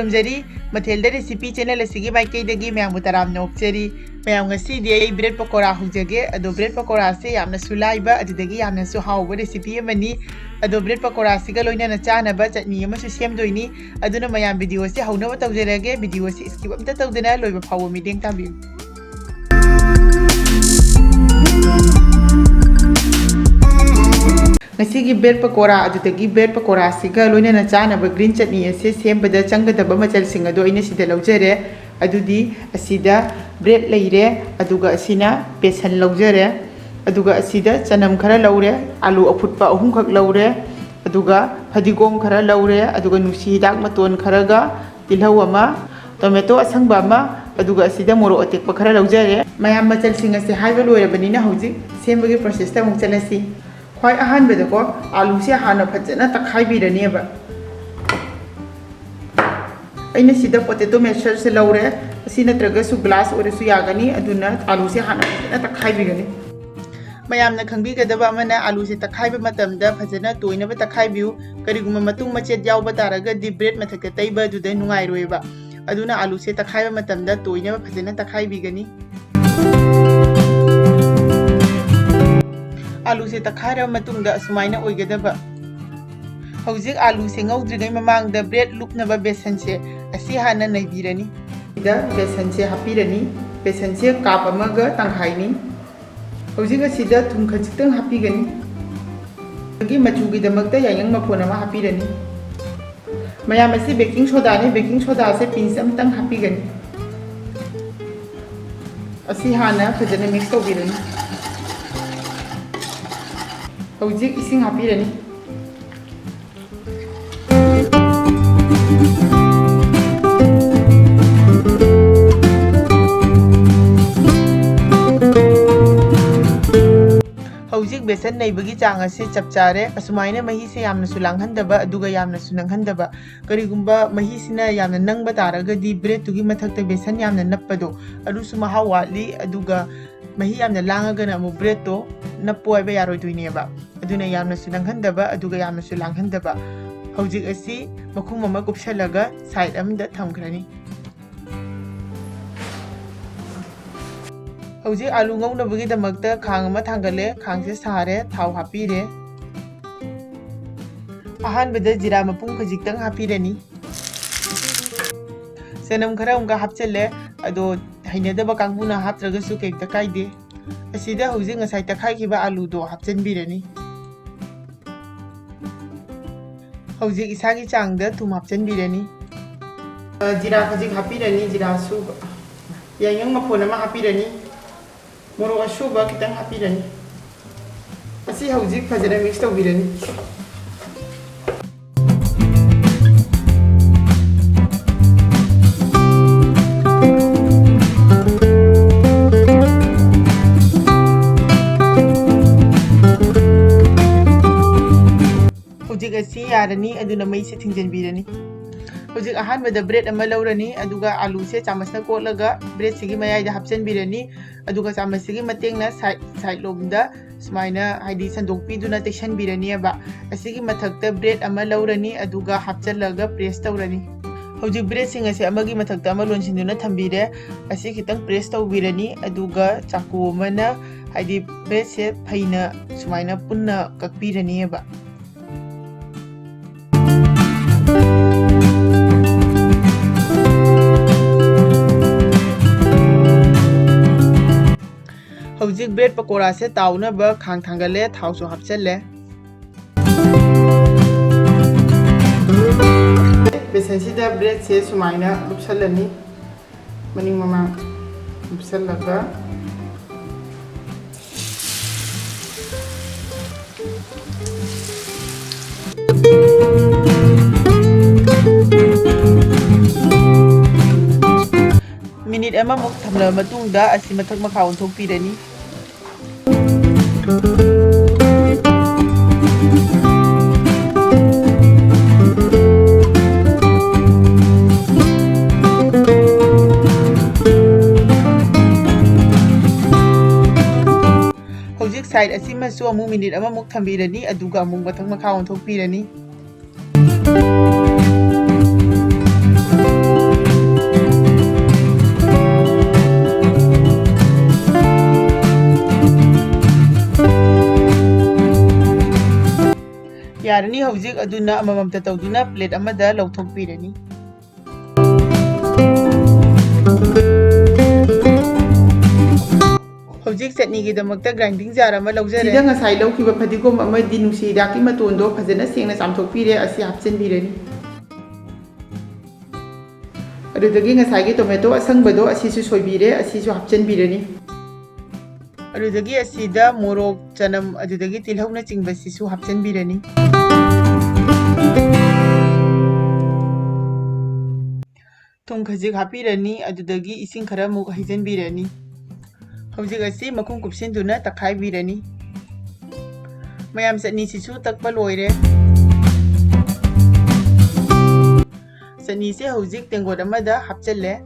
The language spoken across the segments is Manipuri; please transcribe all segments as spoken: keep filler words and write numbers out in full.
ꯊꯝꯖꯔꯤ꯫ ꯃꯊꯦꯜꯗ ꯔꯦꯁꯤꯄꯤ ꯆꯦꯅꯦꯜ ꯑꯁꯤꯒꯤ ꯃꯥꯏꯀꯩꯗꯒꯤ ꯃꯌꯥꯝꯕꯨ ꯇꯔꯥꯝꯅ ꯑꯣꯛꯆꯔꯤ꯫ ꯃꯌꯥꯝ, ꯉꯁꯤꯗꯤ ꯑꯩ ꯕ꯭ꯔꯦꯗ ꯄꯀꯣꯔꯥ ꯍꯧꯖꯒꯦ꯫ ꯑꯗꯣ ꯕ꯭ꯔꯦꯗ ꯄꯀꯣꯔꯥꯁꯦ ꯌꯥꯝꯅꯁꯨ ꯂꯥꯏꯕ, ꯑꯗꯨꯗꯒꯤ ꯌꯥꯝꯅꯁꯨ ꯍꯥꯎꯕ ꯔꯦꯁꯤꯄꯤ ꯑꯃꯅꯤ꯫ ꯑꯗꯣ ꯕ꯭ꯔꯦꯗ ꯄꯀꯣꯔꯥꯁꯤꯒ ꯂꯣꯏꯅꯅ ꯆꯥꯅꯕ ꯆꯠꯅꯤ ꯑꯃꯁꯨ ꯁꯦꯝꯗꯣꯏꯅꯤ꯫ ꯑꯗꯨꯅ ꯃꯌꯥꯝ, ꯚꯤꯗꯤꯑꯣꯁꯦ ꯍꯧꯅꯕ ꯇꯧꯖꯔꯒꯦ꯫ ꯚꯤꯗꯤꯑꯣꯁꯦ ꯁ꯭ꯀꯤꯞ ꯑꯝꯇ ꯇꯧꯗꯅ ꯂꯣꯏꯕ ꯐꯥꯎꯕ ꯃꯤꯠꯌꯦꯡ ꯇꯥꯕꯤꯌꯨ꯫ ꯉꯁꯤꯒꯤ ꯕ꯭ꯔꯦꯗ ꯄꯀꯣꯔꯥ, ꯑꯗꯨꯗꯒꯤ ꯕ꯭ꯔꯦꯗ ꯄꯀꯣꯔꯥꯁꯤꯒ ꯂꯣꯏꯅꯅ ꯆꯥꯅꯕ ꯒ꯭ꯔꯤꯟ ꯆꯠꯅꯤ ꯑꯁꯤ ꯁꯦꯝꯕꯗ ꯆꯪꯒꯗꯕ ꯃꯆꯜꯁꯤꯡ ꯑꯗꯨ ꯑꯩꯅ ꯁꯤꯗ ꯂꯧꯖꯔꯦ꯫ ꯑꯗꯨꯗꯤ ꯑꯁꯤꯗ ꯕ꯭ꯔꯦꯗ ꯂꯩꯔꯦ, ꯑꯗꯨꯒ ꯑꯁꯤꯅ ꯕꯦꯁꯟ ꯂꯧꯖꯔꯦ, ꯑꯗꯨꯒ ꯑꯁꯤꯗ ꯆꯅꯝ ꯈꯔ ꯂꯧꯔꯦ, ꯑꯂꯨ ꯑꯐꯨꯠꯄ ꯑꯍꯨꯝꯈꯛ ꯂꯧꯔꯦ, ꯑꯗꯨꯒ ꯐꯗꯤꯒꯣꯝ ꯈꯔ ꯂꯧꯔꯦ, ꯑꯗꯨꯒ ꯅꯨꯡꯁꯤ ꯍꯤꯗꯥꯛ ꯃꯇꯣꯟ ꯈꯔꯒ ꯇꯤꯜꯍꯧ ꯑꯃ, ꯇꯣꯃꯦꯇꯣ ꯑꯁꯪꯕ ꯑꯃ, ꯑꯗꯨꯒ ꯑꯁꯤꯗ ꯃꯣꯔꯣꯛ ꯑꯇꯦꯛꯄ ꯈꯔ ꯂꯧꯖꯔꯦ꯫ ꯃꯌꯥꯝ, ꯃꯆꯜꯁꯤꯡ ꯑꯁꯦ ꯍꯥꯏꯕ ꯂꯣꯏꯔꯕꯅꯤꯅ ꯍꯧꯖꯤꯛ ꯁꯦꯝꯕꯒꯤ ꯄ꯭ꯔꯣꯁꯦꯁꯇ ꯑꯃꯨꯛ ꯆꯠꯂꯁꯤ꯫ ꯈ꯭ꯋꯥꯏ ꯑꯍꯥꯟꯕꯗꯀꯣ, ꯑꯥꯂꯨꯁꯦ ꯍꯥꯟꯅ ꯐꯖꯅ ꯇꯛꯈꯥꯏꯕꯤꯔꯅꯦꯕ꯫ ꯑꯩꯅ ꯁꯤꯗ ꯄꯣꯇꯦꯇꯣ ꯃꯦꯁꯔꯁꯦ ꯂꯧꯔꯦ꯫ ꯑꯁꯤ ꯅꯠꯇ꯭ꯔꯒꯁꯨ ꯒ꯭ꯂꯥꯁ ꯑꯣꯏꯔꯁꯨ ꯌꯥꯒꯅꯤ꯫ ꯑꯗꯨꯅ ꯑꯥꯂꯨꯁꯦ ꯍꯥꯟꯅ ꯐꯖꯅ ꯇꯛꯈꯥꯏꯕꯤꯒꯅꯤ꯫ ꯃꯌꯥꯝꯅ ꯈꯪꯕꯤꯒꯗꯕ ꯑꯃꯅ, ꯑꯥꯂꯨꯁꯦ ꯇꯛꯈꯥꯏꯕ ꯃꯇꯝꯗ ꯐꯖꯅ ꯇꯣꯏꯅꯕ ꯇꯛꯈꯥꯏꯕꯤꯌꯨ꯫ ꯀꯔꯤꯒꯨꯝꯕ ꯃꯇꯨꯡ ꯃꯆꯦꯠ ꯌꯥꯎꯕ ꯇꯥꯔꯒꯗꯤ ꯕ꯭ꯔꯦꯗ ꯃꯊꯛꯇ ꯇꯩꯕ ꯑꯗꯨꯗ ꯅꯨꯡꯉꯥꯏꯔꯣꯏꯕ꯫ ꯑꯗꯨꯅ ꯑꯥꯂꯨꯁꯦ ꯇꯛꯈꯥꯏꯕ ꯃꯇꯝꯗ ꯇꯣꯏꯅꯕ ꯐꯖꯅ ꯇꯛꯈꯥꯏꯕꯤꯒꯅꯤ꯫ ꯑꯥꯂꯨꯁꯦ ꯇꯛꯈꯥꯏꯔꯕ ꯃꯇꯨꯡꯗ ꯑꯁꯨꯃꯥꯏꯅ ꯑꯣꯏꯒꯗꯕ꯫ ꯍꯧꯖꯤꯛ ꯑꯥꯂꯨꯁꯦ ꯉꯧꯗ꯭ꯔꯤꯉꯩ ꯃꯃꯥꯡꯗ ꯕ꯭ꯔꯦꯗ ꯂꯨꯞꯅꯕ ꯕꯦꯁꯟꯁꯦ ꯑꯁꯤ ꯍꯥꯟꯅ ꯅꯩꯕꯤꯔꯅꯤ꯫ ꯁꯤꯗ ꯕꯦꯁꯟꯁꯦ ꯍꯥꯞꯄꯤꯔꯅꯤ꯫ ꯕꯦꯁꯟꯁꯦ ꯀꯥꯞ ꯑꯃꯒ ꯇꯪꯈꯥꯏꯅꯤ꯫ ꯍꯧꯖꯤꯛ ꯑꯁꯤꯗ ꯊꯨꯝ ꯈꯖꯤꯛꯇꯪ ꯍꯥꯞꯄꯤꯒꯅꯤ꯫ ꯑꯗꯒꯤ ꯃꯆꯨꯒꯤꯗꯃꯛꯇ ꯌꯥꯏꯉꯪ ꯃꯐꯣꯟ ꯑꯃ ꯍꯥꯞꯄꯤꯔꯅꯤ꯫ ꯃꯌꯥꯝ, ꯑꯁꯤ ꯕꯦꯀꯤꯡ ꯁꯣꯗꯥꯅꯤ꯫ ꯕꯦꯀꯤꯡ ꯁꯣꯗꯥꯁꯦ ꯄꯤꯟꯁ ꯑꯃꯇꯪ ꯍꯥꯞꯄꯤꯒꯅꯤ꯫ ꯑꯁꯤ ꯍꯥꯟꯅ ꯐꯖꯅ ꯃꯤꯛꯁ ꯇꯧꯕꯤꯔꯅꯤ꯫ ꯍꯧꯖꯤꯛ ꯏꯁꯤꯡ ꯍꯥꯞꯄꯤꯔꯅꯤ꯫ ꯍꯧꯖꯤꯛ ꯕꯦꯁꯟ ꯅꯩꯕꯒꯤ ꯆꯥꯡ ꯑꯁꯤ ꯆꯞ ꯆꯥꯔꯦ꯫ ꯑꯁꯨꯃꯥꯏꯅ ꯃꯍꯤꯁꯦ ꯌꯥꯝꯅꯁꯨ ꯂꯥꯡꯍꯟꯗꯕ, ꯑꯗꯨꯒ ꯌꯥꯝꯅꯁꯨ ꯅꯪꯍꯟꯗꯕ꯫ ꯀꯔꯤꯒꯨꯝꯕ ꯃꯍꯤꯁꯤꯅ ꯌꯥꯝꯅ ꯅꯪꯕ ꯇꯥꯔꯒꯗꯤ ꯕ꯭ꯔꯦꯗꯇꯨꯒꯤ ꯃꯊꯛꯇ ꯕꯦꯁꯟ ꯌꯥꯝꯅ ꯅꯞꯄꯗꯣ, ꯑꯗꯨꯁꯨ ꯃꯍꯥꯎ ꯋꯥꯠꯂꯤ꯫ ꯑꯗꯨꯒ ꯃꯍꯤ ꯌꯥꯝꯅ ꯂꯥꯡꯉꯒꯅ ꯑꯃꯨꯛ ꯕ꯭ꯔꯦꯗꯇꯣ ꯅꯞꯄꯣ ꯍꯥꯏꯕ ꯌꯥꯔꯣꯏꯗꯣꯏꯅꯦꯕ꯫ ꯑꯗꯨꯅ ꯌꯥꯝꯅꯁꯨ ꯅꯪꯍꯟꯗꯕ, ꯑꯗꯨꯒ ꯌꯥꯝꯅꯁꯨ ꯂꯥꯡꯍꯟꯗꯕ꯫ ꯍꯧꯖꯤꯛ ꯑꯁꯤ ꯃꯈꯨꯝ ꯑꯃ ꯀꯨꯞꯁꯜꯂꯒ side ꯑꯃꯗ ꯊꯝꯈ꯭ꯔꯅꯤ꯫ ꯍꯧꯖꯤꯛ ꯑꯥꯂꯨ ꯉꯧꯅꯕꯒꯤꯗꯃꯛꯇ ꯈꯥꯡ ꯑꯃ ꯊꯥꯡꯒꯠꯂꯦ, ꯈꯥꯡꯁꯦ ꯁꯥꯔꯦ, ꯊꯥꯎ ꯍꯥꯞꯄꯤꯔꯦ꯫ ꯑꯍꯥꯟꯕꯗ ꯖꯤꯔꯥ ꯃꯄꯨꯝ ꯈꯖꯤꯛꯇꯪ ꯍꯥꯞꯄꯤꯔꯅꯤ꯫ ꯆꯅꯝ ꯈꯔ ꯑꯃꯨꯛꯀ ꯍꯥꯞꯆꯜꯂꯦ, ꯑꯗꯣ ꯍꯩꯅꯗꯕ ꯀꯥꯡꯕꯨꯅ ꯍꯥꯞꯇ꯭ꯔꯒꯁꯨ ꯀꯩꯝꯇ ꯀꯥꯏꯗꯦ꯫ ꯑꯁꯤꯗ ꯍꯧꯖꯤꯛ ꯉꯁꯥꯏ ꯇꯛꯈꯥꯏꯈꯤꯕ ꯑꯥꯂꯨꯗꯣ ꯍꯥꯞꯆꯟꯕꯤꯔꯅꯤ꯫ ꯍꯧꯖꯤꯛ ꯏꯁꯥꯒꯤ ꯆꯥꯡꯗ ꯊꯨꯝ ꯍꯥꯞꯆꯟꯕꯤꯔꯅꯤ꯫ ꯑ, ꯖꯤꯔꯥ ꯈꯖꯤꯛ ꯍꯥꯞꯄꯤꯔꯅꯤ, ꯖꯤꯔꯥ ꯑꯁꯨꯕ꯫ ꯌꯥꯏꯉꯪ ꯃꯐꯣꯟ ꯑꯃ ꯍꯥꯞꯄꯤꯔꯅꯤ꯫ ꯃꯣꯔꯣꯛ ꯑꯁꯨꯕ ꯈꯤꯇꯪ ꯍꯥꯞꯄꯤꯔꯅꯤ꯫ ꯑꯁꯤ ꯍꯧꯖꯤꯛ ꯐꯖꯅ mix ꯇꯧꯕꯤꯔꯅꯤ꯫ ꯍꯧꯖꯤꯛ ꯑꯁꯤ ꯌꯥꯔꯅꯤ, ꯑꯗꯨꯅ ꯃꯩꯁꯦ ꯊꯤꯡꯖꯤꯟꯕꯤꯔꯅꯤ꯫ ꯍꯧꯖꯤꯛ ꯑꯍꯥꯟꯕꯗ bread ꯑꯃ ꯂꯧꯔꯅꯤ, ꯑꯗꯨꯒ ꯑꯥꯂꯨꯁꯦ ꯆꯥꯃꯁꯅ ꯀꯣꯠꯂꯒ breadꯁꯤꯒꯤ ꯃꯌꯥꯏꯗ ꯍꯥꯞꯆꯤꯟꯕꯤꯔꯅꯤ, ꯑꯗꯨꯒ ꯆꯥꯃꯁꯁꯤꯒꯤ ꯃꯇꯦꯡꯅ side, side ꯂꯣꯝꯗ ꯁꯨꯃꯥꯏꯅ, ꯍꯥꯏꯗꯤ, ꯁꯟꯗꯣꯛꯄꯤꯗꯨꯅ ꯇꯩꯁꯟꯕꯤꯔꯅꯤꯕ꯫ ꯑꯁꯤꯒꯤ ꯃꯊꯛꯇ bread ꯑꯃ ꯂꯧꯔꯅꯤ, ꯑꯗꯨꯒ ꯍꯥꯞꯆꯤꯜꯂꯒ press ꯇꯧꯔꯅꯤ꯫ ꯍꯧꯖꯤꯛ breadꯁꯤꯡ ꯑꯁꯦ ꯑꯃꯒꯤ ꯃꯊꯛꯇ ꯑꯃ ꯂꯣꯟꯁꯤꯟꯗꯨꯅ ꯊꯝꯕꯤꯔꯦ꯫ ꯑꯁꯤ ꯈꯤꯇꯪ press ꯇꯧꯕꯤꯔꯅꯤ, ꯑꯗꯨꯒ ꯆꯥꯀꯨ ꯑꯃꯅ, ꯍꯥꯏꯗꯤ, breadꯁꯦ ꯐꯩꯅ ꯁꯨꯃꯥꯏꯅ ꯄꯨꯟꯅ ꯀꯛꯄꯤꯔꯅꯤꯕ꯫ ꯍꯧꯖꯤꯛ bread ꯄꯀꯣꯔꯥꯁꯦ ꯇꯥꯎꯅꯕ ꯈꯥꯡ ꯊꯥꯡꯒꯠꯂꯦ, ꯊꯥꯎꯁꯨ ꯍꯥꯞꯆꯜꯂꯦ꯫ ꯕꯦꯁꯟꯁꯤꯗ breadꯁꯦ ꯁꯨꯃꯥꯏꯅ ꯂꯨꯞꯁꯜꯂꯅꯤ꯫ ꯃꯅꯤꯡ ꯃꯃꯥꯡ ꯅꯞꯁꯜꯂꯒ꯫ ꯃꯤꯅꯤꯠ ꯑꯃꯃꯨꯛ ꯊꯝꯂꯕ ꯃꯇꯨꯡꯗ ꯑꯁꯤ ꯃꯊꯛ ꯃꯈꯥ ꯑꯣꯟꯊꯣꯛꯄꯤꯔꯅꯤ꯫ ꯍꯧꯖꯤꯛ side ꯑꯁꯤꯃꯁꯨ ꯑꯃꯨꯛ ꯃꯤꯅꯤꯠ ꯑꯃꯃꯨꯛ ꯊꯝꯕꯤꯔꯅꯤ, ꯑꯗꯨꯒ ꯑꯃꯨꯛ ꯃꯊꯛ ꯃꯈꯥ ꯑꯣꯟꯊꯣꯛꯄꯤꯔꯅꯤ꯫ ꯌꯥꯔꯅꯤ꯫ ꯍꯧꯖꯤꯛ ꯑꯗꯨꯅ ꯑꯃꯃꯝꯇ ꯇꯧꯗꯨꯅ plate ꯑꯃꯗ ꯂꯧꯊꯣꯛꯄꯤꯔꯅꯤ꯫ ꯍꯧꯖꯤꯛ ꯆꯠꯅꯤꯒꯤꯗꯃꯛꯇ grinding jar ꯑꯃ ꯂꯧꯖꯔꯦ꯫ ꯁꯤꯗ ꯉꯁꯥꯏ ꯂꯧꯈꯤꯕ ꯐꯗꯤꯒꯣꯝ ꯑꯃꯗꯤ ꯅꯨꯡꯁꯤ ꯍꯤꯗꯥꯛꯀꯤ ꯃꯇꯣꯟꯗꯣ ꯐꯖꯅ ꯁꯦꯡꯅ ꯆꯥꯝꯊꯣꯛꯄꯤꯔꯦ꯫ ꯑꯁꯤ ꯍꯥꯞꯆꯤꯟꯕꯤꯔꯅꯤ꯫ ꯑꯗꯨꯗꯒꯤ ꯉꯁꯥꯏꯒꯤ tomato ꯑꯁꯪꯕꯗꯣ ꯑꯁꯤꯁꯨ ꯁꯣꯏꯕꯤꯔꯦ, ꯑꯁꯤꯁꯨ ꯍꯥꯞꯆꯤꯟꯕꯤꯔꯅꯤ꯫ ꯑꯗꯨꯗꯒꯤ ꯑꯁꯤꯗ ꯃꯣꯔꯣꯛ, ꯆꯅꯝ, ꯑꯗꯨꯗꯒꯤ ꯇꯤꯜꯍꯧꯅꯆꯤꯡꯕꯁꯤꯁꯨ ꯍꯥꯞꯆꯤꯟꯕꯤꯔꯅꯤ꯫ ꯊꯨꯝ ꯈꯖꯤꯛ ꯍꯥꯞꯄꯤꯔꯅꯤ, ꯑꯗꯨꯗꯒꯤ ꯏꯁꯤꯡ ꯈꯔꯃꯨꯛ ꯍꯩꯖꯤꯟꯕꯤꯔꯅꯤ꯫ ꯍꯧꯖꯤꯛ ꯑꯁꯤ ꯃꯈꯨꯝ ꯀꯨꯞꯁꯤꯟꯗꯨꯅ ꯇꯛꯈꯥꯏꯕꯤꯔꯅꯤ꯫ ꯃꯌꯥꯝ, ꯆꯠꯅꯤꯁꯤꯁꯨ ꯇꯛꯄ ꯂꯣꯏꯔꯦ꯫ ꯆꯠꯅꯤꯁꯦ ꯍꯧꯖꯤꯛ ꯇꯦꯡꯀꯣꯠ ꯑꯃꯗ ꯍꯥꯞꯆꯤꯜꯂꯦ꯫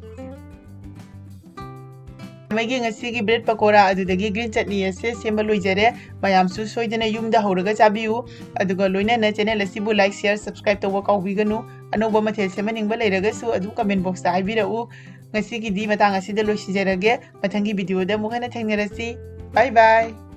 ꯃꯩꯒꯤ ꯉꯁꯤꯒꯤ bread ꯄꯀꯣꯔꯥ ꯑꯗꯨꯗꯒꯤ green chutney ꯑꯁꯦ ꯁꯦꯝꯕ ꯂꯣꯏꯖꯔꯦ꯫ ꯃꯌꯥꯝꯁꯨ ꯁꯣꯏꯗꯅ ꯌꯨꯝꯗ ꯍꯧꯔꯒ ꯆꯥꯕꯤꯌꯨ꯫ ꯑꯗꯨꯒ ꯂꯣꯏꯅꯅ channel ꯑꯁꯤꯕꯨ like, share, subscribe ꯇꯧꯕ ꯀꯥꯎꯕꯤꯒꯅꯨ꯫ ꯑꯅꯧꯕ ꯃꯊꯦꯜ ꯁꯦꯝꯍꯟꯅꯤꯡꯕ ꯂꯩꯔꯒꯁꯨ ꯑꯗꯨꯝ comment box ꯇ ꯍꯥꯏꯕꯤꯔꯛꯎ꯫ ꯉꯁꯤꯒꯤꯗꯤ ꯃꯇꯥꯡ ꯑꯁꯤꯗ ꯂꯣꯏꯁꯤꯟꯖꯔꯒꯦ꯫ ꯃꯊꯪꯒꯤ video ꯗ ꯑꯃꯨꯛ ꯍꯟꯅ ꯊꯦꯡꯅꯔꯁꯤ꯫ Bye bye꯫